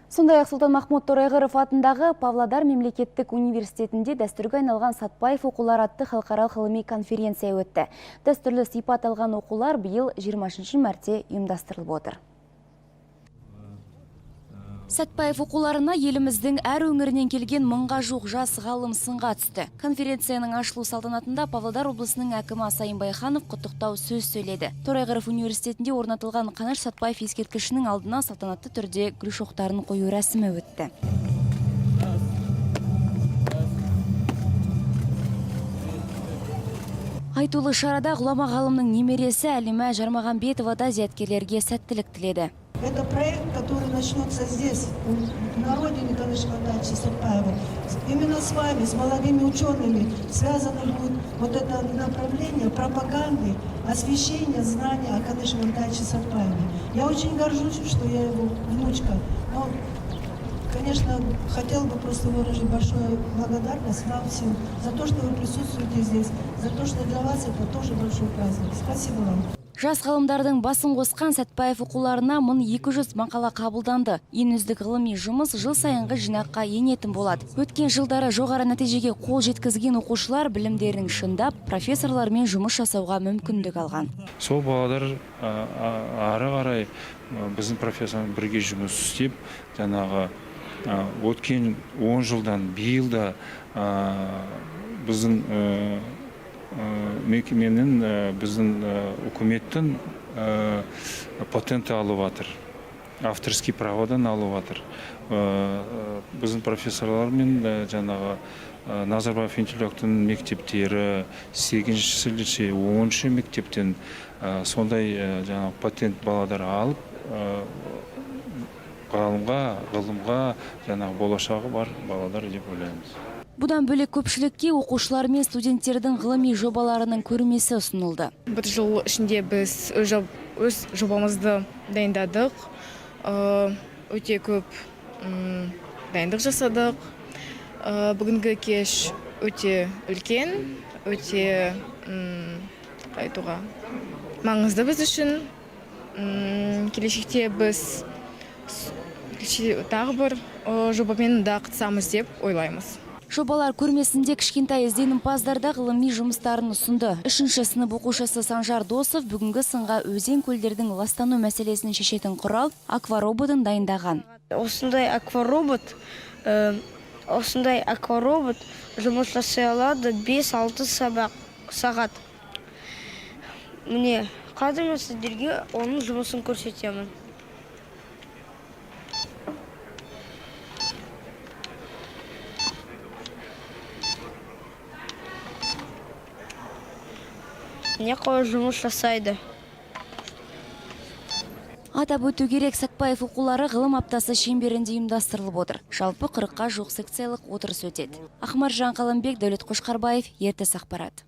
Сондай-ақ Сұлтанмахмұт Торайғыров атындағы Павлодар мемлекеттік университетінде дәстүрге айналған Сатпаев оқулары атты халықаралық ғылыми конференция өтті. Дәстүрлі сипат алған оқулар биыл 23-ші мәрте ұйымдастырылып отыр. Сатпаев оқуларына еліміздің әр өңірінен келген мыңға жуық жас ғалым сынға түсті. Конференцияның ашылу салтанатында Павлодар облысының әкімі Асайын Байханов құттықтау сөз сөйледі. Торайғыров университетінде орнатылған Қаныш Сатпаев ескерткішінің алдына салтанатты түрде гүл шоқтарын қою рәсімі өтті. Айтулы шарада ғұлама ғалымның немересі Әлима Жармағамбетова да зияткерлерге сәттілік тіледі. Это проект, который начнется здесь, на родине Каныша Мамтаевича Сатпаева. Именно с вами, с молодыми учеными, связано будет вот это направление пропаганды, освещения знания о Каныше Мамтаевиче Сатпаеве. Я очень горжусь, что я его внучка. Но, конечно, хотела бы просто выразить большую благодарность вам всем за то, что вы присутствуете здесь, за то, что для вас это тоже большой праздник. Спасибо вам. Жас ғалымдардың басын қосқан Сәтпаев оқуларына 1200 мақала қабылданды. Ең үздік ғылыми жұмыс жыл сайынғы жинаққа енетін болады. Өткен жылдары жоғары нәтижеге қол жеткізген оқушылар білімдерін шыңдап, профессорлармен жұмыс жасауға мүмкіндік алған. Сол балалар ары қарай біздің профессормен бірге жұмыс істеп, жаңағы өткен 10 жылдан биыл да біздің мекеменің, біздің үкіметтің патенті алып жатыр, авторский праводан алып жатыр. Біздің профессорлармен жаңағы Назарбаев интеллектінің мектептері, 8-ші лицей, 10-шы мектептен сондай жаңағы патент балалар алып, ғалымға, ғылымға жаңағы болашағы бар балалар деп ойлаймыз. Бұдан бөлек көпшілікке оқушылар мен студенттердің ғылыми жобаларының көрмесі ұсынылды. Бір жыл ішінде біз өз жобамызды дайындадық. Өте көп дайындық жасадық. Бүгінгі кеш өте үлкен, өте айтуға маңызды біз үшін. Келешекте біз тағы бір жобамен да қатысамыз деп ойлаймыз. Жобалар көрмесінде кішкентай ізденімпаздар да ғылыми жұмыстарын ұсынды. 3-ші сынып оқушысы Санжар Досов бүгінгі сынға өзен көлдердің ластану мәселесін шешетін құрал аквароботын дайындаған. Осындай акваробот жұмыс жасай алады 5-6 сағат. Міне, қазір мен сіздерге оның жұмысын көрсетемін. Не қалай жұмыс жасайды. Атап өту керек, Сәтпаев оқулары ғылым аптасы шеңберінде ұйымдастырылып отыр. Жалпы 40-қа жуық секциялық отырыс өтеді. Ақмаржан Қаламбек, Дәулет Қошқарбаев, Ертіс ақпарат.